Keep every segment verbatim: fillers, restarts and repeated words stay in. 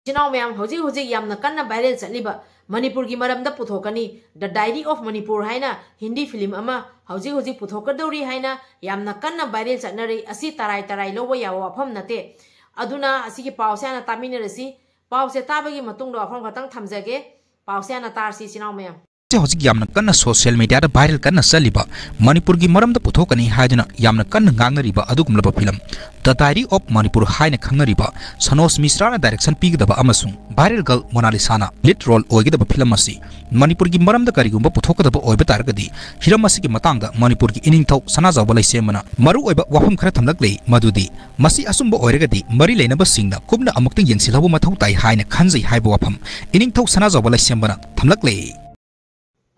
ꯏꯆꯤꯟ ꯏꯅꯥꯎ ꯃꯌꯥꯝ, ꯍꯧꯖꯤꯛ ꯍꯧꯖꯤꯛ ꯌꯥꯝꯅ ꯀꯟꯅ viral ꯆꯠꯂꯤꯕ ꯃꯅꯤꯄꯨꯔꯒꯤ ꯃꯔꯝꯗ ꯄꯨꯊꯣꯛꯀꯅꯤ, The Diary of Manipur ꯍꯥꯏꯅ ꯍꯤꯟꯗꯤ film ꯑꯃ ꯍꯧꯖꯤꯛ ꯍꯧꯖꯤꯛ ꯄꯨꯊꯣꯛꯀꯗꯧꯔꯤ ꯍꯥꯏꯅ ꯌꯥꯝꯅ ꯀꯟꯅ viral ꯆꯠꯅꯔꯤ꯫ ꯑꯁꯤ ꯇꯔꯥꯏ ꯇꯔꯥꯏ ꯂꯧꯕ ꯌꯥꯕ ꯋꯥꯐꯝ ꯅꯠꯇꯦ꯫ ꯑꯗꯨꯅ ꯑꯁꯤꯒꯤ ꯄꯥꯎꯁꯦ ꯍꯥꯟꯅ ꯇꯥꯃꯤꯟꯅꯔꯁꯤ꯫ ꯄꯥꯎꯁꯦ ꯇꯥꯕꯒꯤ ꯃꯇꯨꯡꯗ ꯋꯥꯐꯝ ꯈꯛꯇꯪ ꯊꯝꯖꯒꯦ꯫ ꯄꯥꯎꯁꯦ ꯍꯥꯟꯅ ꯇꯥꯔꯁꯤ, ꯏꯆꯤꯟ ꯏꯅꯥꯎ ꯃꯌꯥꯝ꯫ ꯍꯧꯖꯤꯛ ꯍꯧꯖꯤꯛ ꯌꯥꯝꯅ ꯀꯟꯅ social media ꯗ viral ꯀꯟꯅ ꯆꯠꯂꯤꯕ, ꯃꯅꯤꯄꯨꯔꯒꯤ ꯃꯔꯝꯗ ꯄꯨꯊꯣꯛꯀꯅꯤ ꯍꯥꯏꯗꯨꯅ ꯌꯥꯝꯅ ꯀꯟꯅ ꯉꯥꯡꯅꯔꯤꯕ ꯑꯗꯨꯒꯨꯝꯂꯕ film The Diary of Manipur ꯍꯥꯏꯅ ꯈꯪꯅꯔꯤꯕ ꯁꯅꯣꯖ ꯃꯤꯁ꯭ꯔꯥꯅ direction ꯄꯤꯒꯗꯕ ꯑꯃꯁꯨꯡ viral girl ꯃꯣꯅꯥꯂꯤꯁꯥꯅ lead role ꯑꯣꯏꯒꯗꯕ film ꯑꯁꯤ ꯃꯅꯤꯄꯨꯔꯒꯤ ꯃꯔꯝꯗ ꯀꯔꯤꯒꯨꯝꯕ ꯄꯨꯊꯣꯛꯀꯗꯕ ꯑꯣꯏꯕ ꯇꯥꯔꯒꯗꯤ, ꯍꯤꯔꯝ ꯑꯁꯤꯒꯤ ꯃꯇꯥꯡꯗ ꯃꯅꯤꯄꯨꯔꯒꯤ ꯏꯅꯤꯡꯊꯧ ꯁꯅꯥꯖꯥꯎꯕ ꯂꯩꯁꯦꯝꯕꯅ ꯃꯔꯨꯑꯣꯏꯕ ꯋꯥꯐꯝ ꯈꯔ ꯊꯝꯂꯛꯂꯦ, ꯃꯗꯨꯗꯤ ꯃꯁꯤ ꯑꯆꯨꯝꯕ ꯑꯣꯏꯔꯒꯗꯤ ꯃꯔꯤ ꯂꯩꯅꯕꯁꯤꯡꯅ ꯀꯨꯞꯅ ꯑꯃꯨꯛꯇꯪ ꯌꯦꯡꯁꯤꯜꯍꯧꯕ ꯃꯊꯧ ꯇꯥꯏ ꯍꯥꯏꯅ ꯈꯟꯖꯩ ꯍꯥꯏꯕ ꯋꯥꯐꯝ ꯏꯅꯤꯡꯊꯧ ꯁꯅꯥꯖꯥꯎꯕ ꯂꯩꯁꯦꯝꯕꯅ ꯊꯝꯂꯛꯂꯦ꯫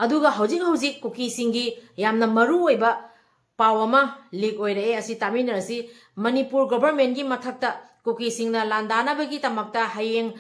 ꯑꯗꯨꯒ ꯍꯧꯖꯤꯛ ꯍꯧꯖꯤꯛ ꯀꯨꯀꯤꯁꯤꯡꯒꯤ ꯌꯥꯝꯅ ꯃꯔꯨ ꯑꯣꯏꯕ ꯄꯥꯎ ꯑꯃ leak ꯑꯣꯏꯔꯛꯑꯦ, ꯑꯁꯤ ꯇꯥꯃꯤꯟꯅꯔꯁꯤ꯫ ꯃꯅꯤꯄꯨꯔ government ꯀꯤ ꯃꯊꯛꯇ ꯀꯨꯀꯤꯁꯤꯡꯅ ꯂꯥꯟꯗꯥꯅꯕꯒꯤꯗꯃꯛꯇ ꯍꯌꯦꯡ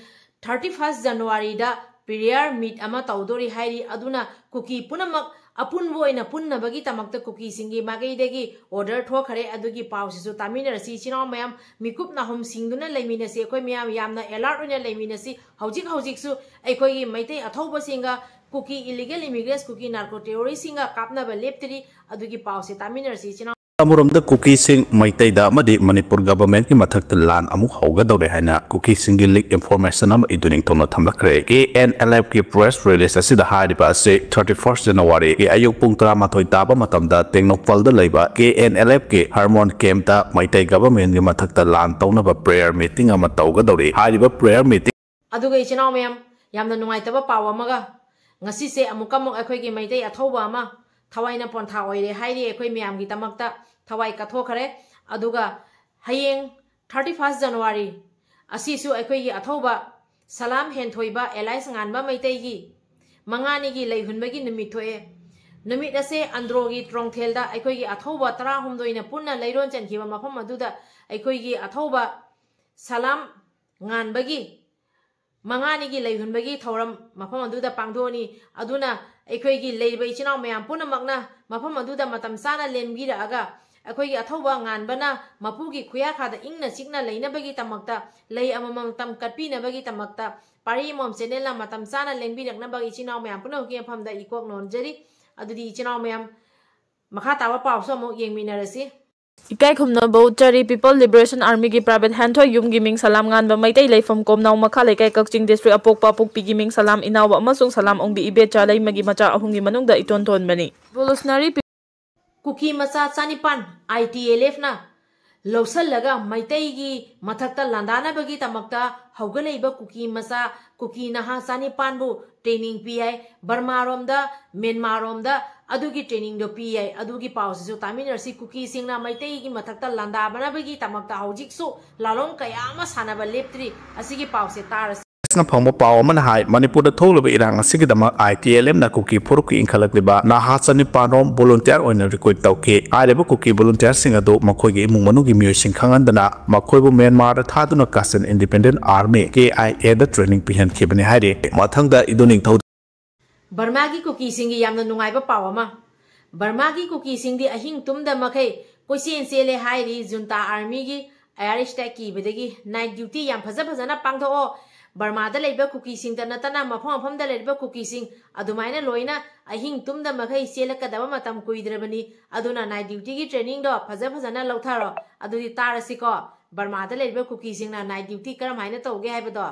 thirty first January ꯗ prayer meet ꯑꯃ ꯇꯧꯗꯣꯔꯤ ꯍꯥꯏꯔꯤ꯫ ꯑꯗꯨꯅ ꯀꯨꯀꯤ ꯄꯨꯝꯅꯃꯛ ꯑꯄꯨꯟꯕ ꯑꯣꯏꯅ ꯄꯨꯟꯅꯕꯒꯤꯗꯃꯛꯇ ꯀꯨꯀꯤꯁꯤꯡꯒꯤ ꯃꯥꯏꯀꯩꯗꯒꯤ order ꯊꯣꯛꯈ꯭ꯔꯦ꯫ ꯑꯗꯨꯒꯤ ꯄꯥꯎꯁꯤꯁꯨ ꯇꯥꯃꯤꯟꯅꯔꯁꯤ꯫ ꯏꯆꯤꯟ ꯏꯅꯥꯎ ꯃꯌꯥꯝ, ꯃꯤꯀꯨꯞ ꯅꯥꯍꯨꯝ ꯁꯤꯡꯗꯨꯅ ꯂꯩꯃꯤꯟꯅꯁꯤ꯫ ꯑꯩꯈꯣꯏ ꯃꯌꯥꯝ ꯌꯥꯝꯅ alert ꯑꯣꯏꯅ ꯂꯩꯃꯤꯟꯅꯁꯤ꯫ ꯍꯧꯖꯤꯛ ꯍꯧꯖꯤꯛꯁꯨ ꯑꯩꯈꯣꯏꯒꯤ ꯃꯩꯇꯩ ꯑꯊꯧꯕꯁꯤꯡꯒ ꯀꯨꯀꯤ illegal immigrants, ꯀꯨꯀꯤ narco terrorist ꯁꯤꯡꯒ ꯀꯥꯞꯅꯕ ꯂꯦꯞꯇ꯭ꯔꯤ꯫ ꯑꯗꯨꯒꯤ ꯄꯥꯎꯁꯦ ꯇꯥꯃꯤꯟꯅꯔꯁꯤ, ꯏꯆꯤꯟ ꯏꯅꯥꯎ꯫ ꯑꯃꯔꯣꯝꯗ ꯀꯨꯀꯤꯁꯤꯡ, ꯃꯩꯇꯩꯗ ꯑꯃꯗꯤ ꯃꯅꯤꯄꯨꯔ government ꯀꯤ ꯃꯊꯛꯇ ꯂꯥꯟ ꯑꯃꯨꯛ ꯍꯧꯒꯗꯧꯔꯦ ꯍꯥꯏꯅ ꯀꯨꯀꯤꯁꯤꯡꯒꯤ leak information ꯑꯃ ꯏꯗꯨ ꯅꯤꯡꯊꯧꯅ ꯊꯝꯂꯛꯈ꯭ꯔꯦ꯫ K N L F ꯀꯤ press release ꯑꯁꯤꯗ ꯍꯥꯏꯔꯤꯕ ꯑꯁꯤ thirty first January ꯒꯤ ꯑꯌꯨꯛ ꯄꯨꯡ ꯇꯔꯥꯃꯥꯊꯣꯏ ꯇꯥꯕ ꯃꯇꯝꯗ ꯇꯦꯡꯅꯧꯄꯜꯗ ꯂꯩꯕ K N L F ꯀꯤ Harmon camp ꯇ ꯃꯩꯇꯩ government ꯀꯤ ꯃꯊꯛꯇ ꯂꯥꯟ ꯇꯧꯅꯕ prayer meeting ꯑꯃ ꯇꯧꯒꯗꯧꯔꯤ꯫ ꯍꯥꯏꯔꯤꯕ prayer meeting ꯑꯗꯨꯒ ꯏꯆꯤꯟ ꯏꯅꯥꯎ ꯃꯌꯥꯝ, ꯌꯥꯝꯅ ꯅꯨꯡꯉꯥꯏꯇꯕ ꯄꯥꯎ ꯑꯃꯒ, ꯉꯁꯤꯁꯦ ꯑꯃꯨꯛꯀ ꯑꯃꯨꯛ ꯑꯩꯈꯣꯏꯒꯤ ꯃꯩꯇꯩ ꯑꯊꯧꯕ ꯑꯃ ꯊꯋꯥꯏꯅ ꯄꯣꯟꯊꯥ ꯑꯣꯏꯔꯦ ꯍꯥꯏꯔꯤ꯫ ꯑꯩꯈꯣꯏ ꯃꯌꯥꯝꯒꯤꯗꯃꯛꯇ ꯊꯋꯥꯏ ꯀꯠꯊꯣꯛꯈ꯭ꯔꯦ꯫ ꯑꯗꯨꯒ ꯍꯌꯦꯡ thirty first January ꯑꯁꯤꯁꯨ ꯑꯩꯈꯣꯏꯒꯤ ꯑꯊꯧꯕ ꯁꯂꯥꯝ ꯍꯦꯟꯊꯣꯏꯕ ꯑꯦꯂꯥꯏꯁ ꯉꯥꯟꯕ ꯃꯩꯇꯩꯒꯤ ꯃꯉꯥꯅꯤꯒꯤ ꯂꯩꯍꯨꯟꯕꯒꯤ ꯅꯨꯃꯤꯠ ꯊꯣꯛꯑꯦ꯫ ꯅꯨꯃꯤꯠ ꯑꯁꯦ ꯑꯟꯗ꯭ꯔꯣꯒꯤ ꯇ꯭ꯔꯣꯡꯊꯦꯜꯗ ꯑꯩꯈꯣꯏꯒꯤ ꯑꯊꯧꯕ ꯇꯔꯥꯍꯨꯝꯗꯣꯏꯅ ꯄꯨꯟꯅ ꯂꯩꯔꯣꯟ ꯆꯟꯈꯤꯕ ꯃꯐꯝ ꯑꯗꯨꯗ ꯑꯩꯈꯣꯏꯒꯤ ꯑꯊꯧꯕ ꯁꯂꯥꯝ ꯉꯥꯟꯕꯒꯤ ꯃꯉꯥꯅꯤꯒꯤ ꯂꯩꯍꯨꯟꯕꯒꯤ ꯊꯧꯔꯝ ꯃꯐꯝ ꯑꯗꯨꯗ ꯄꯥꯡꯊꯣꯛꯑꯅꯤ꯫ ꯑꯗꯨꯅ ꯑꯩꯈꯣꯏꯒꯤ ꯂꯩꯔꯤꯕ ꯏꯆꯤꯟ ꯏꯅꯥꯎ ꯃꯌꯥꯝ ꯄꯨꯝꯅꯃꯛꯅ ꯃꯐꯝ ꯑꯗꯨꯗ ꯃꯇꯝ ꯆꯥꯅ ꯂꯦꯟꯕꯤꯔꯛꯑꯒ ꯑꯩꯈꯣꯏꯒꯤ ꯑꯊꯧꯕ ꯉꯥꯟꯕꯅ ꯃꯄꯨꯒꯤ ꯈꯨꯌꯥꯈꯥꯗ ꯏꯪꯅ ꯆꯤꯛꯅ ꯂꯩꯅꯕꯒꯤꯗꯃꯛꯇ, ꯂꯩ ꯑꯃꯃꯝꯇꯝ ꯀꯠꯄꯤꯅꯕꯒꯤꯗꯃꯛꯇ, ꯄꯥꯔꯤ ꯑꯃꯃꯝ ꯆꯦꯅꯦꯜꯅ ꯃꯇꯝ ꯆꯥꯅ ꯂꯦꯡꯕꯤꯔꯛꯅꯕ ꯏꯆꯤꯟ ꯏꯅꯥꯎ ꯃꯌꯥꯝ ꯄꯨꯝꯅꯃꯛꯀꯤ ꯃꯐꯝꯗ ꯏꯀꯣꯛ ꯅꯣꯟꯖꯔꯤ꯫ ꯑꯗꯨꯗꯤ ꯏꯆꯤꯟ ꯏꯅꯥꯎ ꯃꯌꯥꯝ, ꯃꯈꯥ ꯇꯥꯕ ꯄꯥꯎꯁꯨ ꯑꯃꯨꯛ ꯌꯦꯡꯃꯤꯟꯅꯔꯁꯤ꯫ ꯏꯀꯥꯏ ꯈꯨꯝꯅꯕ ꯎꯠꯆꯔꯤ꯫ People Liberation Armyꯒꯤ ꯄ꯭ꯔꯥꯏꯚꯦꯠ ꯍꯦꯟꯊꯣꯏ ꯌꯨꯝꯒꯤ ꯃꯤꯡ ꯁꯂꯥꯝ ꯉꯥꯟꯕ ꯃꯩꯇꯩ ꯂꯩꯐꯝ ꯀꯣꯝꯅꯥꯎ ꯃꯈꯥ ꯂꯩꯀꯥꯏ ꯀꯛꯆꯤꯡ ꯗꯤꯁꯇ꯭ꯔꯤꯛ ꯑꯄꯣꯛꯄ ꯑꯄꯣꯛꯄꯤꯒꯤ ꯃꯤꯡ ꯁꯂꯥꯝ ꯏꯅꯥꯎꯕ ꯑꯃꯁꯨꯡ ꯁꯂꯥꯝ ꯑꯣꯡꯕꯤ ꯏꯕꯦꯆꯥ ꯂꯩꯃꯒꯤ ꯃꯆꯥ ꯑꯍꯨꯝꯒꯤ ꯃꯅꯨꯡꯗ ꯏꯇꯣꯟ ꯇꯣꯟꯕꯅꯤ꯫ Revolutionary ꯀꯨꯀꯤ ꯃꯆꯥ ꯆꯅꯤꯄꯥꯟ ITLFꯅ ꯂꯧꯁꯜꯂꯒ ꯃꯩꯇꯩꯒꯤ ꯃꯊꯛꯇ ꯂꯥꯟꯗꯥꯅꯕꯒꯤꯗꯃꯛꯇ ꯍꯧꯒꯠꯂꯛꯏꯕ ꯀꯨꯀꯤ ꯃꯆꯥ, ꯀꯨꯀꯤ ꯅꯍꯥ ꯆꯅꯤꯄꯥꯟꯕꯨ training ꯄꯤ ꯍꯥꯏ꯫ ꯕꯔꯃꯥꯔꯣꯝꯗ, ꯃ꯭ꯌꯥꯟꯃꯥꯔꯔꯣꯝꯗ ꯑꯗꯨꯒꯤ trainingꯗꯣ ꯄꯤ ꯍꯥꯏ꯫ ꯑꯗꯨꯒꯤ ꯄꯥꯎꯁꯤꯁꯨ ꯇꯥꯃꯤꯟꯅꯔꯁꯤ꯫ ꯀꯨꯀꯤꯁꯤꯡꯅ ꯃꯩꯇꯩꯒꯤ ꯃꯊꯛꯇ ꯂꯥꯟꯗꯥꯅꯕꯒꯤꯗꯃꯛꯇ ꯍꯧꯖꯤꯛꯁꯨ ꯂꯥꯂꯣꯡ ꯀꯌꯥ ꯑꯃ ꯁꯥꯟꯅꯕ ꯂꯦꯞꯇ꯭ꯔꯤ꯫ ꯑꯁꯤꯒꯤ ꯄꯥꯎꯁꯦ ꯇꯥꯔꯁꯤ꯫ ꯅ ꯐꯪꯕ ꯄꯥꯎ ꯑꯃꯅ ꯍꯥꯏ, ꯃꯅꯤꯄꯨꯔꯗ ꯊꯣꯛꯂꯤꯕ ꯏꯔꯥꯡ ꯑꯁꯤꯒꯤꯗꯃꯛ ITLFꯅ ꯀꯨꯀꯤ ꯐꯨꯔꯨꯞꯀꯤ ꯏꯟꯈꯠꯂꯛꯂꯤꯕ ꯅꯍꯥ ꯆꯅꯤꯄꯥꯟꯔꯣꯝ volunteer ꯑꯣꯏꯅ recruit ꯇꯧꯈꯤ꯫ ꯍꯥꯏꯔꯤꯕ ꯀꯨꯀꯤ volunteerꯁꯤꯡ ꯑꯗꯨ ꯃꯈꯣꯏꯒꯤ ꯏꯃꯨꯡ ꯃꯅꯨꯡꯒꯤ ꯃꯤꯑꯣꯏꯁꯤꯡ ꯈꯪꯍꯟꯗꯅ ꯃꯈꯣꯏꯕꯨ ꯃ꯭ꯌꯥꯟꯃꯥꯔꯗ ꯊꯥꯗꯨꯅ Kachin Independent Army, KIAꯗ training ꯄꯤꯍꯟꯈꯤꯕꯅꯤ ꯍꯥꯏꯔꯤ꯫ ꯃꯊꯪꯗ ꯏꯗꯣ ꯅꯤꯡꯊꯧ ꯕꯔꯃꯥꯒꯤ ꯀꯨꯀꯤꯁꯤꯡꯒꯤ ꯌꯥꯝꯅ ꯅꯨꯡꯉꯥꯏꯕ ꯄꯥꯎ ꯑꯃ꯫ ꯕꯔꯃꯥꯒꯤ ꯀꯨꯀꯤꯁꯤꯡꯗꯤ ꯑꯍꯤꯡ ꯇꯨꯝꯗ ꯃꯈꯩ ꯀꯣꯏꯆꯦꯟ ꯆꯦꯜꯂꯦ ꯍꯥꯏꯔꯤ꯫ Junta Armyꯒꯤ air strike ꯀꯤꯕꯗꯒꯤ night duty ꯌꯥꯝ ꯐꯖ ꯐꯖꯅ ꯄꯥꯡꯊꯣꯛꯑꯣ꯫ ꯕꯔꯃꯥꯗ ꯂꯩꯕ ꯀꯨꯀꯤꯁꯤꯡꯇ ꯅꯠꯇꯅ ꯃꯐꯝ ꯃꯐꯝꯗ ꯂꯩꯔꯤꯕ ꯀꯨꯀꯤꯁꯤꯡ ꯑꯗꯨꯃꯥꯏꯅ ꯂꯣꯏꯅ ꯑꯍꯤꯡ ꯇꯨꯝꯗ ꯃꯈꯩ ꯆꯦꯜꯂꯛꯀꯗꯕ ꯃꯇꯝ ꯀꯨꯏꯗ꯭ꯔꯕꯅꯤ꯫ ꯑꯗꯨꯅ night dutyꯒꯤ trainingꯗꯣ ꯐꯖ ꯐꯖꯅ ꯂꯧꯊꯔꯣ꯫ ꯑꯗꯨꯗꯤ ꯇꯥꯔꯁꯤꯀꯣ, ꯕꯔꯃꯥꯗ ꯂꯩꯔꯤꯕ ꯀꯨꯀꯤꯁꯤꯡꯅ night duty ꯀꯔꯝꯍꯥꯏꯅ ꯇꯧꯒꯦ ꯍꯥꯏꯕꯗꯣ꯫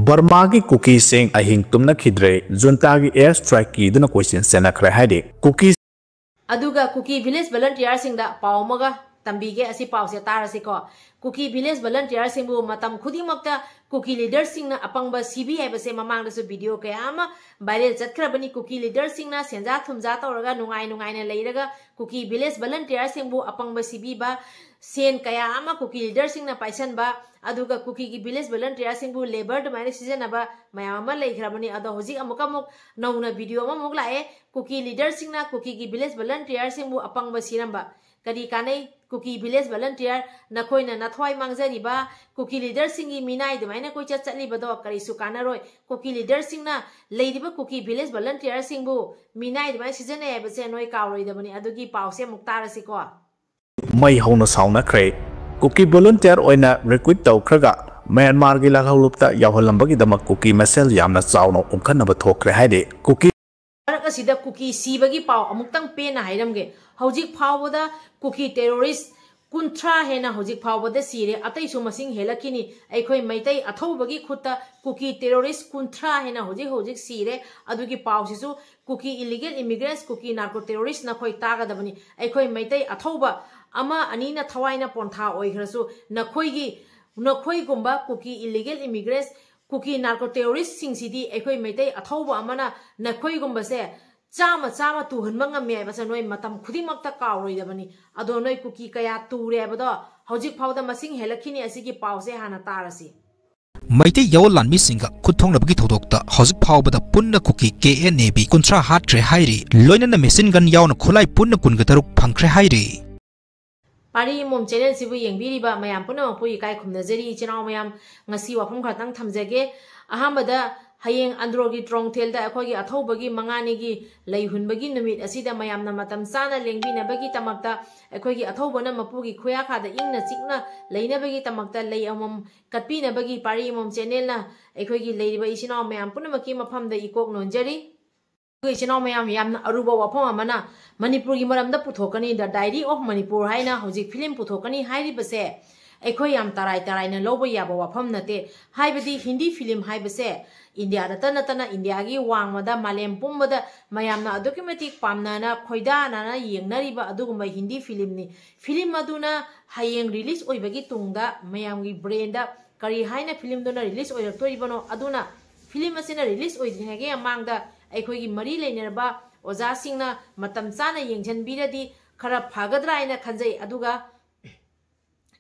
ꯕꯔꯃꯥꯒꯤ ꯀꯨꯀꯤꯁꯤꯡ ꯑꯍꯤꯡ ꯇꯨꯝꯅꯈꯤꯗ꯭ꯔꯦ꯫ Juntaꯒꯤ air strike ꯀꯤꯗꯨꯅ ꯀꯣꯏꯆꯦꯟ ꯆꯦꯟꯅꯈ꯭ꯔꯦ ꯍꯥꯏꯔꯤ꯫ ꯀꯨꯀꯤ ꯑꯗꯨꯒ ꯀꯨꯀꯤ village volunteerꯁꯤꯡꯗ ꯄꯥꯎ ꯑꯃꯒ ꯇꯝꯕꯤꯒꯦ, ꯑꯁꯤ ꯄꯥꯎꯁꯦ ꯇꯥꯔꯁꯤꯀꯣ꯫ ꯀꯨꯀꯤ village volunteerꯁꯤꯡꯕꯨ ꯃꯇꯝ ꯈꯨꯗꯤꯡꯃꯛꯇ ꯀꯨꯀꯤ leaderꯁꯤꯡꯅ ꯑꯄꯪꯕ ꯁꯤꯕꯤ ꯍꯥꯏꯕꯁꯦ ꯃꯃꯥꯡꯗꯁꯨ video ꯀꯌꯥ ꯑꯃ viral ꯆꯠꯈ꯭ꯔꯕꯅꯤ꯫ ꯀꯨꯀꯤ leaderꯁꯤꯡꯅ ꯁꯦꯟꯖꯥ ꯊꯨꯝꯖꯥ ꯇꯧꯔꯒ ꯅꯨꯡꯉꯥꯏ ꯅꯨꯡꯉꯥꯏꯅ ꯂꯩꯔꯒ ꯀꯨꯀꯤ village volunteerꯁꯤꯡꯕꯨ ꯑꯄꯪꯕ ꯁꯤꯕꯤꯕ, ꯁꯦꯟ ꯀꯌꯥ ꯑꯃ ꯀꯨꯀꯤ leaderꯁꯤꯡꯅ ꯄꯥꯏꯁꯟꯕ, ꯑꯗꯨꯒ ꯀꯨꯀꯤꯒꯤ village volunteerꯁꯤꯡꯕꯨ labour ꯑꯗꯨꯃꯥꯏꯅ ꯁꯤꯖꯤꯟꯅꯕ ꯃꯌꯥꯝ ꯑꯃ ꯂꯩꯈ꯭ꯔꯕꯅꯤ꯫ ꯑꯗꯣ ꯍꯧꯖꯤꯛ ꯑꯃꯨꯛꯀ ꯑꯃꯨꯛ ꯅꯧꯅ video ꯑꯃꯃꯨꯛ ꯂꯥꯛꯑꯦ꯫ ꯀꯨꯀꯤ leaderꯁꯤꯡꯅ ꯀꯨꯀꯤꯒꯤ village volunteerꯁꯤꯡꯕꯨ ꯑꯄꯪꯕ ꯁꯤꯔꯝꯕ꯫ ꯀꯔꯤ ꯀꯥꯟꯅꯩ? ꯀꯨꯀꯤ village volunteer, ꯅꯈꯣꯏꯅ ꯅꯊ꯭ꯋꯥꯏ ꯃꯥꯡꯖꯔꯤꯕ ꯀꯨꯀꯤ leaderꯁꯤꯡꯒꯤ ꯃꯤꯅꯥꯏ ꯑꯗꯨꯃꯥꯏꯅ ꯀꯣꯏꯆꯠ ꯆꯠꯂꯤꯕꯗꯣ ꯀꯔꯤꯁꯨ ꯀꯥꯟꯅꯔꯣꯏ꯫ ꯀꯨꯀꯤ leaderꯁꯤꯡꯅ ꯂꯩꯔꯤꯕ ꯀꯨꯀꯤ village volunteerꯁꯤꯡꯕꯨ ꯃꯤꯅꯥꯏ ꯑꯗꯨꯃꯥꯏꯅ ꯁꯤꯖꯤꯟꯅꯩ ꯍꯥꯏꯕꯁꯦ ꯅꯣꯏ ꯀꯥꯎꯔꯣꯏꯗꯕꯅꯤ꯫ ꯑꯗꯨꯒꯤ ꯄꯥꯎꯁꯦ ꯑꯃꯨꯛ ꯇꯥꯔꯁꯤꯀꯣ꯫ ꯃꯩ ꯍꯧꯅ ꯁꯥꯎꯅꯈ꯭ꯔꯦ꯫ ꯀꯨꯀꯤ ꯚꯣꯂꯨꯟꯇꯤꯌꯔ ꯑꯣꯏꯅ ꯔꯤꯀ꯭ꯔꯨꯠ ꯇꯧꯈ꯭ꯔꯒ ꯃ꯭ꯌꯥꯟꯃꯥꯔꯒꯤ ꯂꯥꯜꯍꯧꯂꯨꯞꯇ ꯌꯥꯎꯍꯜꯂꯝꯕꯒꯤꯗꯃꯛ ꯀꯨꯀꯤ ꯃꯁꯦꯜ ꯌꯥꯝꯅ ꯆꯥꯎꯅ ꯎꯪꯈꯠꯅꯕ ꯊꯣꯛꯈ꯭ꯔꯦ ꯍꯥꯏꯔꯤ꯫ ꯀꯨꯀꯤ ꯃꯔꯛ ꯑꯁꯤꯗ ꯀꯨꯀꯤ ꯁꯤꯕꯒꯤ ꯄꯥꯎ ꯑꯃꯨꯛꯇꯪ ꯄꯦꯟꯅ ꯍꯥꯏꯔꯝꯒꯦ꯫ ꯍꯧꯖꯤꯛ ꯐꯥꯎꯕꯗ ꯀꯨꯀꯤ ꯇꯦꯔꯣꯔꯤꯁ ꯀꯨꯟꯊ꯭ꯔꯥ ꯍꯦꯟꯅ ꯍꯧꯖꯤꯛ ꯐꯥꯎꯕꯗ ꯁꯤꯔꯦ꯫ ꯑꯇꯩꯁꯨ ꯃꯁꯤꯡ ꯍꯦꯜꯂꯛꯈꯤꯅꯤ꯫ ꯑꯩꯈꯣꯏ ꯃꯩꯇꯩ ꯑꯊꯧꯕꯒꯤ ꯈꯨꯠꯇ ꯀꯨꯀꯤ ꯇꯦꯔꯣꯔꯤꯁ ꯀꯨꯟꯊ꯭ꯔꯥ ꯍꯦꯟꯅ ꯍꯧꯖꯤꯛ ꯍꯧꯖꯤꯛ ꯁꯤꯔꯦ꯫ ꯑꯗꯨꯒꯤ ꯄꯥꯎꯁꯤꯁꯨ ꯀꯨꯀꯤ ꯏꯂꯤꯒꯦꯜ ꯏꯃꯤꯒ꯭ꯔꯦꯟꯁ, ꯀꯨꯀꯤ ꯅꯥꯔꯀꯣ ꯇꯦꯔꯣꯔꯤꯁ ꯅꯈꯣꯏ ꯇꯥꯒꯗꯕꯅꯤ꯫ ꯑꯩꯈꯣꯏ ꯃꯩꯇꯩ ꯑꯊꯧꯕ ꯑꯃ ꯑꯅꯤꯅ ꯊꯋꯥꯏꯅ ꯄꯣꯟꯊꯥ ꯑꯣꯏꯈ꯭ꯔꯁꯨ ꯅꯈꯣꯏꯒꯤ, ꯅꯈꯣꯏꯒꯨꯝꯕ ꯀꯨꯀꯤ ꯏꯂꯤꯒꯦꯜ ꯏꯃꯤꯒ꯭ꯔꯦꯟꯁ, ꯀꯨꯀꯤ ꯅꯥꯔꯀꯣ ꯇꯦꯔꯣꯔꯤꯁꯁꯤꯡꯁꯤꯗꯤ ꯑꯩꯈꯣꯏ ꯃꯩꯇꯩ ꯑꯊꯧꯕ ꯑꯃꯅ ꯅꯈꯣꯏꯒꯨꯝꯕꯁꯦ ꯆꯥꯝꯃ ꯆꯥꯝꯃ ꯇꯨꯍꯟꯕ ꯉꯝꯃꯦ ꯍꯥꯏꯕꯁꯦ ꯅꯣꯏ ꯃꯇꯝ ꯈꯨꯗꯤꯡꯃꯛꯇ ꯀꯥꯎꯔꯣꯏꯗꯕꯅꯤ꯫ ꯑꯗꯣ ꯅꯣꯏ ꯀꯨꯀꯤ ꯀꯌꯥ ꯇꯨꯔꯦ ꯍꯥꯏꯕꯗꯣ ꯍꯧꯖꯤꯛ ꯐꯥꯎꯗ ꯃꯁꯤꯡ ꯍꯦꯜꯂꯛꯈꯤꯅꯤ꯫ ꯑꯁꯤꯒꯤ ꯄꯥꯎꯁꯦ ꯍꯥꯟꯅ ꯇꯥꯔꯁꯤ꯫ ꯃꯩꯇꯩ ꯌꯥꯑꯣꯟ ꯂꯥꯟꯃꯤꯁꯤꯡꯒ ꯈꯨꯠ ꯊꯣꯛꯅꯕꯒꯤ ꯊꯧꯗꯣꯛꯇ ꯍꯧꯖꯤꯛ ꯐꯥꯎꯕꯗ ꯄꯨꯟꯅ ꯀꯨꯀꯤ ꯀꯦ ꯑꯦꯟ ꯑꯦ ꯕꯤ ꯀꯨꯟꯊ꯭ꯔꯥ ꯍꯥꯠꯈ꯭ꯔꯦ ꯍꯥꯏꯔꯤ꯫ ꯂꯣꯏꯅꯅ ꯃꯦꯁꯤꯟ ꯒꯟ ꯌꯥꯎꯅ ꯈꯨꯠꯂꯥꯏ ꯄꯨꯟꯅ ꯀꯨꯟꯒ ꯇꯔꯨꯛ ꯐꯪꯈ꯭ꯔꯦ ꯍꯥꯏꯔꯤ꯫ ꯄꯥꯔꯤ ꯏꯃꯣꯝ ꯆꯦꯅꯦꯜꯁꯤꯕꯨ ꯌꯦꯡꯕꯤꯔꯤꯕ ꯃꯌꯥꯝ ꯄꯨꯝꯅꯃꯛꯄꯨ ꯏꯀꯥꯏ ꯈꯨꯝꯅꯖꯔꯤ꯫ ꯏꯆꯤꯟ ꯏꯅꯥꯎ ꯃꯌꯥꯝ, ꯉꯁꯤ ꯋꯥꯐꯝ ꯈꯔꯇꯪ ꯊꯝꯖꯒꯦ꯫ ꯑꯍꯥꯟꯕꯗ, ꯍꯌꯦꯡ ꯑꯟꯗ꯭ꯔꯣꯒꯤ ꯇ꯭ꯔꯣꯡꯊꯦꯜꯗ ꯑꯩꯈꯣꯏꯒꯤ ꯑꯊꯧꯕꯒꯤ ꯃꯉꯥꯅꯤꯒꯤ ꯂꯩ ꯍꯨꯟꯕꯒꯤ ꯅꯨꯃꯤꯠ ꯑꯁꯤꯗ ꯃꯌꯥꯝꯅ ꯃꯇꯝ ꯆꯥꯅ ꯂꯦꯡꯕꯤꯅꯕꯒꯤꯗꯃꯛꯇ, ꯑꯩꯈꯣꯏꯒꯤ ꯑꯊꯧꯕꯅ ꯃꯄꯨꯒꯤ ꯈꯨꯌꯥꯈꯥꯗ ꯏꯪꯅ ꯆꯤꯛꯅ ꯂꯩꯅꯕꯒꯤꯗꯃꯛꯇ ꯂꯩ ꯑꯃꯃꯝ ꯀꯠꯄꯤꯅꯕꯒꯤ ꯄꯥꯔꯤ ꯏꯃꯣꯝ ꯆꯦꯅꯦꯜꯅ ꯑꯩꯈꯣꯏꯒꯤ ꯂꯩꯔꯤꯕ ꯏꯆꯤꯟ ꯏꯅꯥꯎ ꯃꯌꯥꯝ ꯄꯨꯝꯅꯃꯛꯀꯤ ꯃꯐꯝꯗ ꯏꯀꯣꯛ ꯅꯣꯟꯖꯔꯤ꯫ ꯑꯩꯈꯣꯏ ꯏꯆꯤꯟ ꯏꯅꯥꯎ ꯃꯌꯥꯝ, ꯌꯥꯝꯅ ꯑꯔꯨꯕ ꯋꯥꯐꯝ ꯑꯃꯅ, ꯃꯅꯤꯄꯨꯔꯒꯤ ꯃꯔꯝꯗ ꯄꯨꯊꯣꯛꯀꯅꯤ, The Diary of Manipur ꯍꯥꯏꯅ ꯍꯧꯖꯤꯛ ꯐꯤꯂꯝ ꯄꯨꯊꯣꯛꯀꯅꯤ ꯍꯥꯏꯔꯤꯕꯁꯦ ꯑꯩꯈꯣꯏ ꯌꯥꯝ ꯇꯔꯥꯏ ꯇꯔꯥꯏꯅ ꯂꯧꯕ ꯌꯥꯕ ꯋꯥꯐꯝ ꯅꯠꯇꯦ꯫ ꯍꯥꯏꯕꯗꯤ ꯍꯤꯟꯗꯤ ꯐꯤꯂꯝ ꯍꯥꯏꯕꯁꯦ ꯏꯟꯗꯤꯌꯥꯗꯇ ꯅꯠꯇꯅ ꯏꯟꯗꯤꯌꯥꯒꯤ ꯋꯥꯡꯃꯗ, ꯃꯥꯂꯦꯝ ꯄꯨꯝꯕꯗ ꯃꯌꯥꯝꯅ ꯑꯗꯨꯛꯀꯤ ꯃꯇꯤꯛ ꯄꯥꯝꯅꯅ, ꯈꯣꯏꯗꯥꯅꯅ ꯌꯦꯡꯅꯔꯤꯕ ꯑꯗꯨꯒꯨꯝꯕ ꯍꯤꯟꯗꯤ ꯐꯤꯂꯝꯅꯤ꯫ ꯐꯤꯂꯝ ꯑꯗꯨꯅ ꯍꯌꯦꯡ ꯔꯤꯂꯤꯁ ꯑꯣꯏꯕꯒꯤ ꯇꯨꯡꯗ ꯃꯌꯥꯝꯒꯤ ꯕ꯭ꯔꯦꯟꯗ ꯀꯔꯤ ꯍꯥꯏꯅ ꯐꯤꯂꯝꯗꯨꯅ ꯔꯤꯂꯤꯁ ꯑꯣꯏꯔꯛꯇꯣꯔꯤꯕꯅꯣ? ꯑꯗꯨꯅ ꯐꯤꯂꯝ ꯑꯁꯤꯅ ꯔꯤꯂꯤꯁ ꯑꯣꯏꯗ꯭ꯔꯤꯉꯩꯒꯤ ꯃꯃꯥꯡꯗ ꯑꯩꯈꯣꯏꯒꯤ ꯃꯔꯤ ꯂꯩꯅꯔꯕ ꯑꯣꯖꯥꯁꯤꯡꯅ ꯃꯇꯝ ꯆꯥꯅ ꯌꯦꯡꯁꯤꯟꯕꯤꯔꯗꯤ ꯈꯔ ꯐꯒꯗ꯭ꯔꯥ ꯍꯥꯏꯅ ꯈꯟꯖꯩ꯫ ꯑꯗꯨꯒ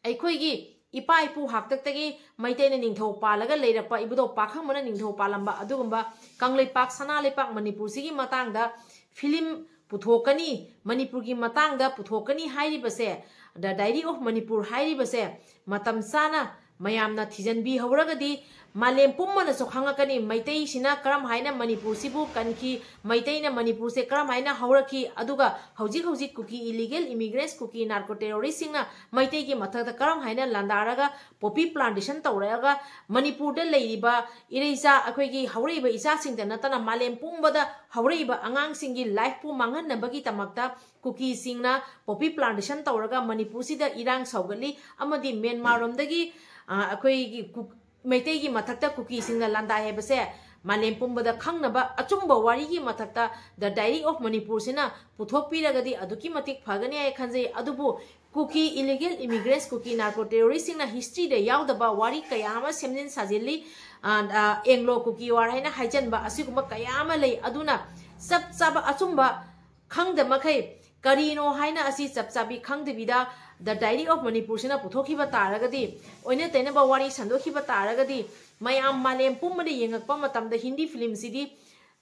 ꯑꯩꯈꯣꯏꯒꯤ ꯏꯄꯥ ꯏꯄꯨ ꯍꯥꯛꯇꯛꯇꯒꯤ ꯃꯩꯇꯩꯅ ꯅꯤꯡꯊꯧ ꯄꯥꯜꯂꯒ ꯂꯩꯔꯛꯄ, ꯏꯕꯨꯙꯧ ꯄꯥꯈꯪꯕꯅ ꯅꯤꯡꯊꯧ ꯄꯥꯜꯂꯝꯕ ꯑꯗꯨꯒꯨꯝꯕ ꯀꯪꯂꯩꯄꯥꯛ, ꯁꯅꯥ ꯂꯩꯄꯥꯛ ꯃꯅꯤꯄꯨꯔꯁꯤꯒꯤ ꯃꯇꯥꯡꯗ ꯐꯤꯂꯝ ꯄꯨꯊꯣꯛꯀꯅꯤ, ꯃꯅꯤꯄꯨꯔꯒꯤ ꯃꯇꯥꯡꯗ ꯄꯨꯊꯣꯛꯀꯅꯤ ꯍꯥꯏꯔꯤꯕꯁꯦ, The Diary of Manipur ꯍꯥꯏꯔꯤꯕꯁꯦ ꯃꯇꯝ ꯆꯥꯅ ꯃꯌꯥꯝꯅ ꯊꯤꯖꯤꯟꯕꯤꯍꯧꯔꯒꯗꯤ ꯃꯥꯂꯦꯝ ꯄꯨꯝꯕꯅꯁꯨ ꯈꯪꯉꯛꯀꯅꯤ, ꯃꯩꯇꯩꯁꯤꯅ ꯀꯔꯝ ꯍꯥꯏꯅ ꯃꯅꯤꯄꯨꯔꯁꯤꯕꯨ ꯀꯟꯈꯤ, ꯃꯩꯇꯩꯅ ꯃꯅꯤꯄꯨꯔꯁꯦ ꯀꯔꯝ ꯍꯥꯏꯅ ꯍꯧꯔꯛꯈꯤ, ꯑꯗꯨꯒ ꯍꯧꯖꯤꯛ ꯍꯧꯖꯤꯛ ꯀꯨꯀꯤ illegal immigrants, ꯀꯨꯀꯤ narco terroristꯁꯤꯡꯅ ꯃꯩꯇꯩꯒꯤ ꯃꯊꯛꯇ ꯀꯔꯝ ꯍꯥꯏꯅ ꯂꯥꯟꯗꯥꯔꯒ poppy plantation ꯇꯧꯔꯛꯑꯒ ꯃꯅꯤꯄꯨꯔꯗ ꯂꯩꯔꯤꯕ ꯏꯔꯩꯆꯥ, ꯑꯩꯈꯣꯏꯒꯤ ꯍꯧꯔꯛꯏꯕ ꯏꯆꯥꯁꯤꯡꯗ ꯅꯠꯇꯅ ꯃꯥꯂꯦꯝ ꯄꯨꯝꯕꯗ ꯍꯧꯔꯛꯏꯕ ꯑꯉꯥꯡꯁꯤꯡꯒꯤ lifeꯄꯨ ꯃꯥꯡꯍꯟꯅꯕꯒꯤꯗꯃꯛꯇ ꯀꯨꯀꯤꯁꯤꯡꯅ poppy plantation ꯇꯧꯔꯒ ꯃꯅꯤꯄꯨꯔꯁꯤꯗ ꯏꯔꯥꯡ ꯁꯧꯒꯠꯂꯤ ꯑꯃꯗꯤ ꯃ꯭ꯌꯥꯟꯃꯥꯔꯔꯣꯝꯗꯒꯤ, ꯑ, ꯑꯩꯈꯣꯏꯒꯤ ꯀꯨ-, ꯃꯩꯇꯩꯒꯤ ꯃꯊꯛꯇ ꯀꯨꯀꯤꯁꯤꯡꯅ ꯂꯥꯟꯗꯥꯏ ꯍꯥꯏꯕꯁꯦ ꯃꯥꯂꯦꯝ ꯄꯨꯝꯕꯗ ꯈꯪꯅꯕ ꯑꯆꯨꯝꯕ ꯋꯥꯔꯤꯒꯤ ꯃꯊꯛꯇ The Diary of Manipurꯁꯤꯅ ꯄꯨꯊꯣꯛꯄꯤꯔꯒꯗꯤ ꯑꯗꯨꯛꯀꯤ ꯃꯇꯤꯛ ꯐꯒꯅꯤ ꯍꯥꯏꯅ ꯈꯟꯖꯩ꯫ ꯑꯗꯨꯕꯨ ꯀꯨꯀꯤ illegal immigrants, ꯀꯨꯀꯤ narco terroristꯁꯤꯡꯅ historyꯗ ꯌꯥꯎꯗꯕ ꯋꯥꯔꯤ ꯀꯌꯥ ꯑꯃ ꯁꯦꯝꯖꯤꯟ ꯁꯥꯖꯤꯜꯂꯤ꯫ ꯑ, ꯑ, Anglo Kuki War ꯍꯥꯏꯅ ꯍꯥꯏꯖꯟꯕ ꯑꯁꯤꯒꯨꯝꯕ ꯀꯌꯥ ꯑꯃ ꯂꯩ꯫ ꯑꯗꯨꯅ ꯆꯞ ꯆꯥꯕ ꯑꯆꯨꯝꯕ ꯈꯪꯗ ꯃꯈꯩ ꯀꯔꯤꯅꯣ ꯍꯥꯏꯅ ꯑꯁꯤ ꯆꯞ ꯆꯥꯕꯤ ꯈꯪꯗꯕꯤꯗ The Diary of Manipurꯁꯤꯅ ꯄꯨꯊꯣꯛꯈꯤꯕ ꯇꯥꯔꯒꯗꯤ, ꯑꯣꯏꯅ ꯇꯩꯅꯕ ꯋꯥꯔꯤ ꯁꯟꯗꯣꯛꯈꯤꯕ ꯇꯥꯔꯒꯗꯤ, ꯃꯌꯥꯝ ꯃꯥꯂꯦꯝ ꯄꯨꯝꯕꯅ ꯌꯦꯡꯉꯛꯄ ꯃꯇꯝꯗ ꯍꯤꯟꯗꯤ filmꯁꯤꯗꯤ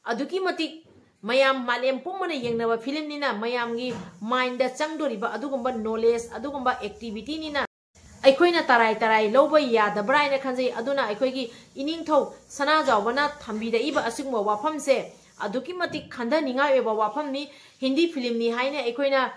ꯑꯗꯨꯛꯀꯤ ꯃꯇꯤꯛ ꯃꯌꯥꯝ ꯃꯥꯂꯦꯝ ꯄꯨꯝꯕꯅ ꯌꯦꯡꯅꯕ filmꯅꯤꯅ ꯃꯌꯥꯝꯒꯤ mindꯗ ꯆꯪꯗꯣꯔꯤꯕ ꯑꯗꯨꯒꯨꯝꯕ knowledge, ꯑꯗꯨꯒꯨꯝꯕ activityꯅꯤꯅ ꯑꯩꯈꯣꯏꯅ ꯇꯔꯥꯏ ꯇꯔꯥꯏ ꯂꯧꯕ ꯌꯥꯗꯕ꯭ꯔꯥ ꯍꯥꯏꯅ ꯈꯟꯖꯩ꯫ ꯑꯗꯨꯅ ꯑꯩꯈꯣꯏꯒꯤ ꯏꯅꯤꯡꯊꯧ ꯁꯅꯥꯖꯥꯎꯕꯅ ꯊꯝꯕꯤꯔꯛꯏꯕ ꯑꯁꯤꯒꯨꯝꯕ ꯋꯥꯐꯝꯁꯦ ꯑꯗꯨꯛꯀꯤ ꯃꯇꯤꯛ ꯈꯟꯊꯅꯤꯡꯉꯥꯏ ꯑꯣꯏꯕ ꯋꯥꯐꯝꯅꯤ꯫ ꯍꯤꯟꯗꯤ filmꯅꯤ ꯍꯥꯏꯅ ꯑꯩꯈꯣꯏꯅ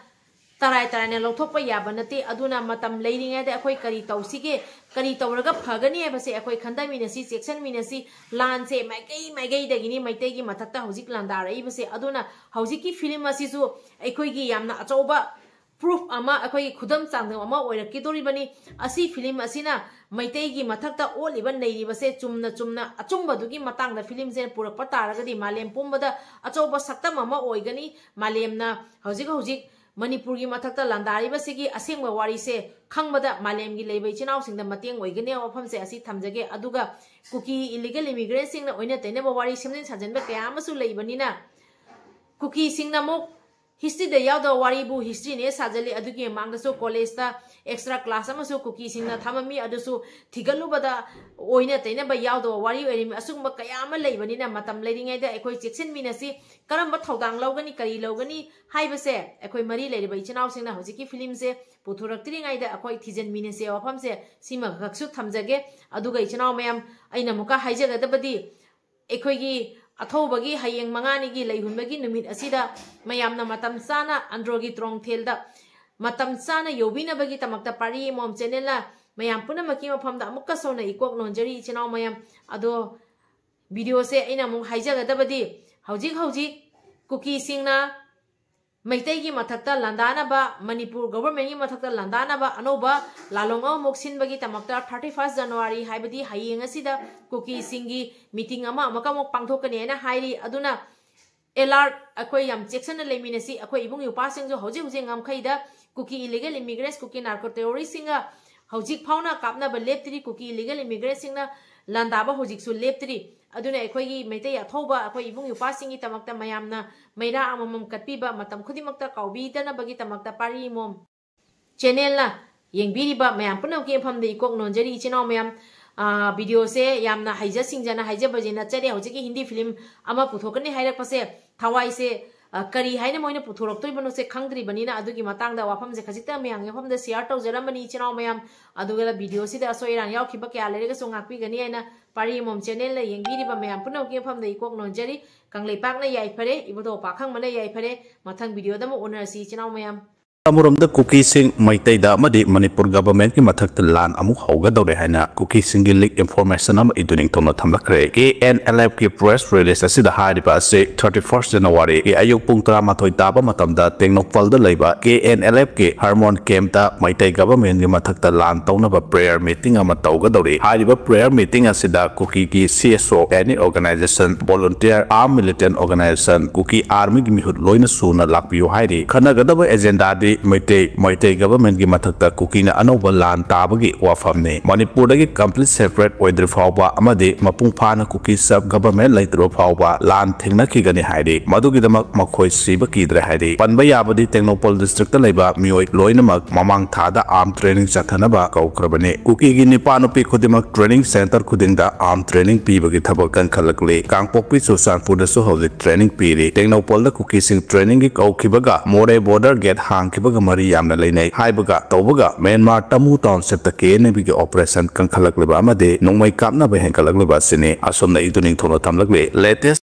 ꯇꯔꯥꯏ ꯇꯔꯥꯏꯅ ꯂꯧꯊꯣꯛꯄ ꯌꯥꯕ ꯅꯠꯇꯦ꯫ ꯑꯗꯨꯅ ꯃꯇꯝ ꯂꯩꯔꯤꯉꯩꯗ ꯑꯩꯈꯣꯏ ꯀꯔꯤ ꯇꯧꯁꯤꯒꯦ, ꯀꯔꯤ ꯇꯧꯔꯒ ꯐꯒꯅꯤ ꯍꯥꯏꯕꯁꯦ ꯑꯩꯈꯣꯏ ꯈꯟꯊꯃꯤꯟꯅꯁꯤ, ꯆꯦꯛꯁꯤꯟꯃꯤꯟꯅꯁꯤ꯫ ꯂꯥꯟꯁꯦ ꯃꯥꯏꯀꯩ ꯃꯥꯏꯀꯩꯗꯒꯤꯅꯤ ꯃꯩꯇꯩꯒꯤ ꯃꯊꯛꯇ ꯍꯧꯖꯤꯛ ꯂꯥꯟꯗꯥꯔꯛꯏꯕꯁꯦ꯫ ꯑꯗꯨꯅ ꯍꯧꯖꯤꯛꯀꯤ film ꯑꯁꯤꯁꯨ ꯑꯩꯈꯣꯏꯒꯤ ꯌꯥꯝꯅ ꯑꯆꯧꯕ proof ꯑꯃ, ꯑꯩꯈꯣꯏꯒꯤ ꯈꯨꯗꯝ ꯆꯥꯡꯗꯝ ꯑꯃ ꯑꯣꯏꯔꯛꯀꯗꯧꯔꯤꯕꯅꯤ꯫ ꯑꯁꯤ film ꯑꯁꯤꯅ ꯃꯩꯇꯩꯒꯤ ꯃꯊꯛꯇ ꯑꯣꯠꯂꯤꯕ ꯅꯩꯔꯤꯕꯁꯦ ꯆꯨꯝꯅ ꯆꯨꯝꯅ ꯑꯆꯨꯝꯕꯗꯨꯒꯤ ꯃꯇꯥꯡꯗ filmꯁꯦ ꯄꯨꯔꯛꯄ ꯇꯥꯔꯒꯗꯤ ꯃꯥꯂꯦꯝ ꯄꯨꯝꯕꯗ ꯑꯆꯧꯕ ꯁꯛꯇꯝ ꯑꯃ ꯑꯣꯏꯒꯅꯤ꯫ ꯃꯥꯂꯦꯝꯅ ꯍꯧꯖꯤꯛ ꯍꯧꯖꯤꯛ ꯃꯅꯤꯄꯨꯔꯒꯤ ꯃꯊꯛꯇ ꯂꯥꯟꯗꯥꯔꯤꯕꯁꯤꯒꯤ ꯑꯁꯦꯡꯕ ꯋꯥꯔꯤꯁꯦ ꯈꯪꯕꯗ ꯃꯥꯂꯦꯝꯒꯤ ꯂꯩꯕ ꯏꯆꯤꯟ ꯏꯅꯥꯎꯁꯤꯡꯗ ꯃꯇꯦꯡ ꯑꯣꯏꯒꯅꯤ ꯍꯥꯏꯕ ꯋꯥꯐꯝꯁꯦ ꯑꯁꯤ ꯊꯝꯖꯒꯦ꯫ ꯑꯗꯨꯒ ꯀꯨꯀꯤ illegal immigrantꯁꯤꯡꯅ ꯑꯣꯏꯅ ꯇꯩꯅꯕ ꯋꯥꯔꯤ ꯁꯦꯝꯖꯤꯟ ꯁꯥꯖꯤꯟꯕ ꯀꯌꯥ ꯑꯃꯁꯨ ꯂꯩꯕꯅꯤꯅ, ꯀꯨꯀꯤꯁꯤꯡꯅ ꯑꯃꯨꯛ ꯍꯤꯁꯇ꯭ꯔꯤꯗ ꯌꯥꯎꯗꯕ ꯋꯥꯔꯤꯕꯨ ꯍꯤꯁꯇ꯭ꯔꯤꯅꯦ ꯁꯥꯖꯜꯂꯤ꯫ ꯑꯗꯨꯒꯤ ꯃꯃꯥꯡꯗꯁꯨ ꯀꯣꯂꯦꯖꯇ ꯑꯦꯛꯁꯇ꯭ꯔꯥ ꯀ꯭ꯂꯥꯁ ꯑꯃꯁꯨ ꯀꯨꯀꯤꯁꯤꯡꯅ ꯊꯝꯃꯝꯃꯤ꯫ ꯑꯗꯨꯁꯨ ꯊꯤꯒꯠꯂꯨꯕꯗ ꯑꯣꯏꯅ ꯇꯩꯅꯕ ꯌꯥꯎꯗꯕ ꯋꯥꯔꯤ ꯑꯣꯏꯔꯝꯃꯤ꯫ ꯑꯁꯤꯒꯨꯝꯕ ꯀꯌꯥ ꯑꯃ ꯂꯩꯕꯅꯤꯅ ꯃꯇꯝ ꯂꯩꯔꯤꯉꯩꯗ ꯑꯩꯈꯣꯏ ꯆꯦꯛꯁꯤꯟꯃꯤꯟꯅꯁꯤ꯫ ꯀꯔꯝꯕ ꯊꯧꯗꯥꯡ ꯂꯧꯒꯅꯤ, ꯀꯔꯤ ꯂꯧꯒꯅꯤ ꯍꯥꯏꯕꯁꯦ ꯑꯩꯈꯣꯏ ꯃꯔꯤ ꯂꯩꯔꯤꯕ ꯏꯆꯤꯟ ꯏꯅꯥꯎꯁꯤꯡꯅ ꯍꯧꯖꯤꯛꯀꯤ ꯐꯤꯂꯝꯁꯦ ꯄꯨꯊꯣꯔꯛꯇ꯭ꯔꯤꯉꯩꯗ ꯑꯩꯈꯣꯏ ꯊꯤꯖꯤꯟꯃꯤꯟꯅꯁꯦ꯫ ꯋꯥꯐꯝꯁꯦ ꯁꯤꯃꯈꯛꯁꯨ ꯊꯝꯖꯒꯦ꯫ ꯑꯗꯨꯒ ꯏꯆꯤꯟ ꯏꯅꯥꯎ ꯃꯌꯥꯝ, ꯑꯩꯅ ꯑꯃꯨꯛꯀ ꯍꯥꯏꯖꯒꯗꯕꯗꯤ, ꯑꯩꯈꯣꯏꯒꯤ ꯑꯊꯧꯕꯒꯤ ꯍꯌꯦꯡ ꯃꯉꯥꯅꯤꯒꯤ ꯂꯩꯍꯨꯟꯕꯒꯤ ꯅꯨꯃꯤꯠ ꯑꯁꯤꯗ ꯃꯌꯥꯝꯅ ꯃꯇꯝ ꯆꯥꯅ ꯑꯟꯗ꯭ꯔꯣꯒꯤ ꯇ꯭ꯔꯣꯡꯊꯦꯜꯗ ꯃꯇꯝ ꯆꯥꯅ ꯌꯧꯕꯤꯅꯕꯒꯤꯗꯃꯛꯇ ꯄꯥꯔꯤ ꯑꯃꯃꯝ ꯆꯦꯅꯦꯜꯅ ꯃꯌꯥꯝ ꯄꯨꯝꯅꯃꯛꯀꯤ ꯃꯐꯝꯗ ꯑꯃꯨꯛꯀ ꯁꯣꯟꯅ ꯏꯀꯣꯛ ꯅꯣꯟꯖꯔꯤ꯫ ꯏꯆꯤꯟ ꯏꯅꯥꯎ ꯃꯌꯥꯝ ꯑꯗꯣ, ꯚꯤꯗꯤꯑꯣꯁꯦ ꯑꯩꯅ ꯑꯃꯨꯛ ꯍꯥꯏꯖꯒꯗꯕꯗꯤ, ꯍꯧꯖꯤꯛ ꯍꯧꯖꯤꯛ ꯀꯨꯀꯤꯁꯤꯡꯅ ꯃꯩꯇꯩꯒꯤ ꯃꯊꯛꯇ ꯂꯥꯟꯗꯥꯅꯕ, ꯃꯅꯤꯄꯨꯔ ꯒꯣꯚꯔꯟꯃꯦꯟꯒꯤ ꯃꯊꯛꯇ ꯂꯥꯟꯗꯥꯅꯕ ꯑꯅꯧꯕ ꯂꯥꯂꯣꯡ ꯑꯃꯃꯨꯛ ꯁꯤꯟꯕꯒꯤꯗꯃꯛꯇ thirty first January, ꯍꯥꯏꯕꯗꯤ ꯍꯌꯦꯡ ꯑꯁꯤꯗ ꯀꯨꯀꯤꯁꯤꯡꯒꯤ ꯃꯤꯇꯤꯡ ꯑꯃ ꯑꯃꯨꯛꯀ ꯑꯃꯨꯛ ꯄꯥꯡꯊꯣꯛꯀꯅꯤ ꯍꯥꯏꯅ ꯍꯥꯏꯔꯤ꯫ ꯑꯗꯨꯅ alert, ꯑꯩꯈꯣꯏ ꯌꯥꯝ ꯆꯦꯛꯁꯤꯟꯅ ꯂꯩꯃꯤꯟꯅꯁꯤ꯫ ꯑꯩꯈꯣꯏ ꯏꯕꯨꯡ ꯏꯄ꯭ꯋꯥꯁꯤꯡꯁꯨ ꯍꯧꯖꯤꯛ ꯍꯧꯖꯤꯛ ꯉꯝꯈꯩꯗ ꯀꯨꯀꯤ illegal immigrants, ꯀꯨꯀꯤ narco terroristꯁꯤꯡꯒ ꯍꯧꯖꯤꯛ ꯐꯥꯎꯅ ꯀꯥꯞꯅꯕ ꯂꯦꯞꯇ꯭ꯔꯤ꯫ ꯀꯨꯀꯤ illegal immigrantꯁꯤꯡꯅ ꯂꯥꯟꯗꯥꯕ ꯍꯧꯖꯤꯛꯁꯨ ꯂꯦꯞꯇ꯭ꯔꯤ꯫ ꯑꯗꯨꯅ ꯑꯩꯈꯣꯏꯒꯤ ꯃꯩꯇꯩ ꯑꯊꯧꯕ ꯑꯩꯈꯣꯏ ꯏꯕꯨꯡ ꯏꯄ꯭ꯋꯥꯁꯤꯡꯒꯤꯗꯃꯛꯇ ꯃꯌꯥꯝꯅ ꯃꯩꯔꯥ ꯑꯃꯃꯝ ꯀꯠꯄꯤꯕ, ꯃꯇꯝ ꯈꯨꯗꯤꯡꯃꯛꯇ ꯀꯥꯎꯕꯤꯗꯅꯕꯒꯤꯗꯃꯛꯇ ꯄꯥꯔꯤ ꯑꯃꯃꯝ ꯆꯦꯅꯦꯜꯅ ꯌꯦꯡꯕꯤꯔꯤꯕ ꯃꯌꯥꯝ ꯄꯨꯝꯅꯃꯛꯀꯤ ꯃꯐꯝꯗ ꯏꯀꯣꯛ ꯅꯣꯟꯖꯔꯤ꯫ ꯏꯆꯤꯟ ꯏꯅꯥꯎ ꯃꯌꯥꯝ, ꯑ, ꯚꯤꯗꯤꯑꯣꯁꯦ ꯌꯥꯝꯅ ꯍꯩꯖ ꯁꯤꯡꯖꯅ ꯍꯥꯏꯖꯕꯁꯤ ꯅꯠꯆꯗꯦ꯫ ꯍꯧꯖꯤꯛꯀꯤ ꯍꯤꯟꯗꯤ ꯐꯤꯂꯝ ꯑꯃ ꯄꯨꯊꯣꯛꯀꯅꯤ ꯍꯥꯏꯔꯛꯄꯁꯦ ꯊꯋꯥꯏꯁꯦ, ꯑ, ꯀꯔꯤ ꯍꯥꯏꯅ ꯃꯣꯏꯅ ꯄꯨꯊꯣꯔꯛꯇꯣꯏꯕꯅꯣꯁꯦ ꯈꯪꯗ꯭ꯔꯤꯕꯅꯤꯅ, ꯑꯗꯨꯒꯤ ꯃꯇꯥꯡꯗ ꯋꯥꯐꯝꯁꯦ ꯈꯖꯤꯛꯇꯪ ꯃꯌꯥꯝꯒꯤ ꯃꯐꯝꯗ share ꯇꯧꯖꯔꯝꯕꯅꯤ ꯏꯆꯤꯟ ꯏꯅꯥꯎ ꯃꯌꯥꯝ꯫ ꯑꯗꯨꯒ ꯚꯤꯗꯤꯑꯣꯁꯤꯗ ꯑꯁꯣꯏ ꯑꯔꯥꯟ ꯌꯥꯎꯈꯤꯕ ꯀꯌꯥ ꯂꯩꯔꯒꯁꯨ ꯉꯥꯛꯄꯤꯒꯅꯤ ꯍꯥꯏꯅ ꯄꯥꯔꯤ ꯑꯃꯃꯝ ꯆꯦꯅꯦꯜꯅ ꯌꯦꯡꯕꯤꯔꯤꯕ ꯃꯌꯥꯝ ꯄꯨꯝꯅꯃꯛꯀꯤ ꯃꯐꯝꯗ ꯏꯀꯣꯛ ꯅꯣꯟꯖꯔꯤ꯫ ꯀꯪꯂꯩꯄꯥꯛꯅ ꯌꯥꯏꯐꯔꯦ, ꯏꯕꯨꯙꯧ ꯄꯥꯈꯪꯕꯅ ꯌꯥꯏꯐꯔꯦ꯫ ꯃꯊꯪ ꯚꯤꯗꯤꯑꯣꯗ ꯑꯃꯨꯛ ꯎꯅꯔꯁꯤ ꯏꯆꯤꯟ ꯏꯅꯥꯎ ꯃꯌꯥꯝ꯫ ꯑꯃꯔꯣꯝꯗ ꯀꯨꯀꯤꯁꯤꯡ ꯃꯩꯇꯩꯗ ꯑꯃꯗꯤ ꯃꯅꯤꯄꯨꯔ ꯒꯚꯔꯟꯃꯦꯟꯠꯀꯤ ꯃꯊꯛꯇ ꯂꯥꯟ ꯑꯃꯨꯛ ꯍꯧꯒꯗꯧꯔꯦ ꯍꯥꯏꯅ ꯀꯨꯀꯤꯁꯤꯡꯒꯤ leak information ꯑꯃ ꯏꯗꯨ ꯅꯤꯡꯊꯧꯅ ꯊꯝꯂꯛꯈ꯭ꯔꯦ꯫ KNLFꯀꯤ press release ꯑꯁꯤꯗ ꯍꯥꯏꯔꯤꯕ ꯑꯁꯤ thirty first Januaryꯒꯤ ꯑꯌꯨꯛ ꯄꯨꯡ ꯇꯔꯥꯃꯥꯊꯣꯏ ꯇꯥꯕ ꯃꯇꯝꯗ ꯇꯦꯡꯅꯧꯄꯜꯗ ꯂꯩꯕ KNLFꯀꯤ ꯍꯔꯃꯣꯟ campꯇ ꯃꯩꯇꯩ ꯒꯚꯔꯟꯃꯦꯟꯠꯀꯤ ꯃꯊꯛꯇ ꯂꯥꯟ ꯇꯧꯅꯕ prayer meeting ꯑꯃ ꯇꯧꯒꯗꯧꯔꯤ꯫ ꯍꯥꯏꯔꯤꯕ prayer meeting ꯑꯁꯤꯗ ꯀꯨꯀꯤꯒꯤ CSO, any organization, volunteer, armed militant organization, ꯀꯨꯀꯤ armyꯒꯤ ꯃꯤꯍꯨꯠ ꯂꯣꯏꯅ ꯁꯨꯅ ꯂꯥꯛꯄꯤꯌꯨ ꯍꯥꯏꯔꯤ꯫ ꯈꯟꯅꯒꯗꯕ agendaꯗꯤ ꯃꯩꯇꯩ, ꯃꯩꯇꯩ governmentꯀꯤ ꯃꯊꯛꯇ ꯀꯨꯀꯤꯅ ꯑꯅꯧꯕ ꯂꯥꯟ ꯇꯥꯕꯒꯤ ꯋꯥꯐꯝꯅꯤ꯫ ꯃꯅꯤꯄꯨꯔꯗꯒꯤ complete separate ꯑꯣꯏꯗ꯭ꯔꯤ ꯐꯥꯎꯕ ꯑꯃꯗꯤ ꯃꯄꯨꯡ ꯐꯥꯅ ꯀꯨꯀꯤ sub government ꯂꯩꯇ꯭ꯔꯕ ꯐꯥꯎꯕ ꯂꯥꯟ ꯊꯦꯡꯅꯈꯤꯒꯅꯤ ꯍꯥꯏꯔꯤ꯫ ꯃꯗꯨꯒꯤꯗꯃꯛ ꯃꯈꯣꯏ ꯁꯤꯕ ꯀꯤꯗ꯭ꯔꯦ ꯍꯥꯏꯔꯤ꯫ ꯄꯟꯕ ꯌꯥꯕꯗꯤ ꯇꯦꯡꯅꯧꯄꯜ districtꯇ ꯂꯩꯕ ꯃꯤꯑꯣꯏ ꯂꯣꯏꯅꯃꯛ ꯃꯃꯥꯡ ꯊꯥꯗ arm training ꯆꯠꯊꯅꯕ ꯀꯧꯈ꯭ꯔꯕꯅꯤ꯫ ꯀꯨꯀꯤꯒꯤ ꯅꯤꯄꯥ ꯅꯨꯄꯤ ꯈꯨꯗꯤꯡꯃꯛ training centre ꯈꯨꯗꯤꯡꯗ arm training ꯄꯤꯕꯒꯤ ꯊꯕꯛ ꯀꯟꯈꯠꯂꯛꯂꯤ꯫ ꯀꯥꯡꯄꯣꯛꯄꯤ ꯆꯨꯔꯆꯥꯟꯄꯨꯔꯗꯁꯨ ꯍꯧꯖꯤꯛ training ꯄꯤꯔꯤ꯫ ꯇꯦꯡꯅꯧꯄꯜꯗ ꯀꯨꯀꯤꯁꯤꯡ trainingꯒꯤ ꯀꯧꯈꯤꯕꯒ ꯃꯣꯔꯦ border gate ꯍꯥꯡꯈꯤꯕꯒ ꯃꯔꯤ ꯌꯥꯝꯅ ꯂꯩꯅꯩ ꯍꯥꯏꯕꯒ ꯇꯧꯕꯒ ꯃ꯭ꯌꯥꯟꯃꯥꯔ ꯇꯃꯨ townshipꯇ KNAꯒꯤ operation ꯀꯟꯈꯠꯂꯛꯂꯤꯕ ꯑꯃꯗꯤ ꯅꯣꯡꯃꯩ ꯀꯥꯞꯅꯕ ꯍꯦꯟꯒꯠꯂꯛꯂꯤꯕ ꯑꯁꯤꯅꯤ꯫ ꯑꯁꯨꯝꯅ ꯏꯗꯨ ꯅꯤꯡꯊꯧꯅ ꯊꯝꯂꯛꯂꯤ latest